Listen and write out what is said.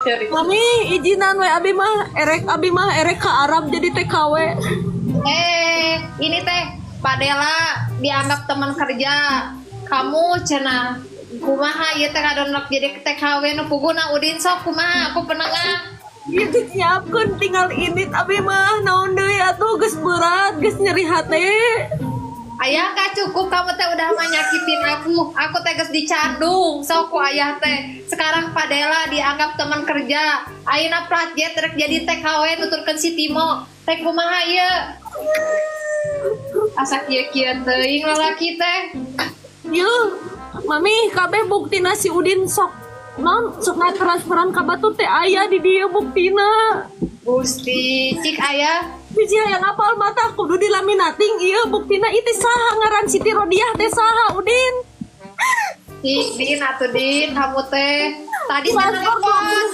Ceri. Mami, izinan we abi mah, erek abi mah erek ke Arab jadi TKW. Eh, ini teh Pak Dela dianggap teman kerja. Kamu cenah kumaha ieu teh ngadon jadi TKW nu puguna Udin, sok kumaha aku penengah. Ieu disiapkeun, tinggal indit abi mah, naon deui atuh, geus berat, geus nyeri hate. Ayah gak cukup kamu teh udah menyakitin aku. Aku teh geus dicandung sok ku ayah teh. Sekarang Pak Dela dianggap teman kerja. Ayeuna plat jet rek jadi TKW nuturkeun si Timo. Teh kumaha ieu? Asa kieu-kieu teuing lalaki teh. Yuh, Mami, kabeh buktina si Udin sok non sok transferan ka batur teh aya di dieu buktina. Gusti, cik ayah. Biji hayang apal mata kudu dilaminating ieu buktina, itu saha ngaran Siti Rodiah teh saha, Udin? Cik, Din, atuh Din, kamu teh. Tadi teh Transfer nelpon.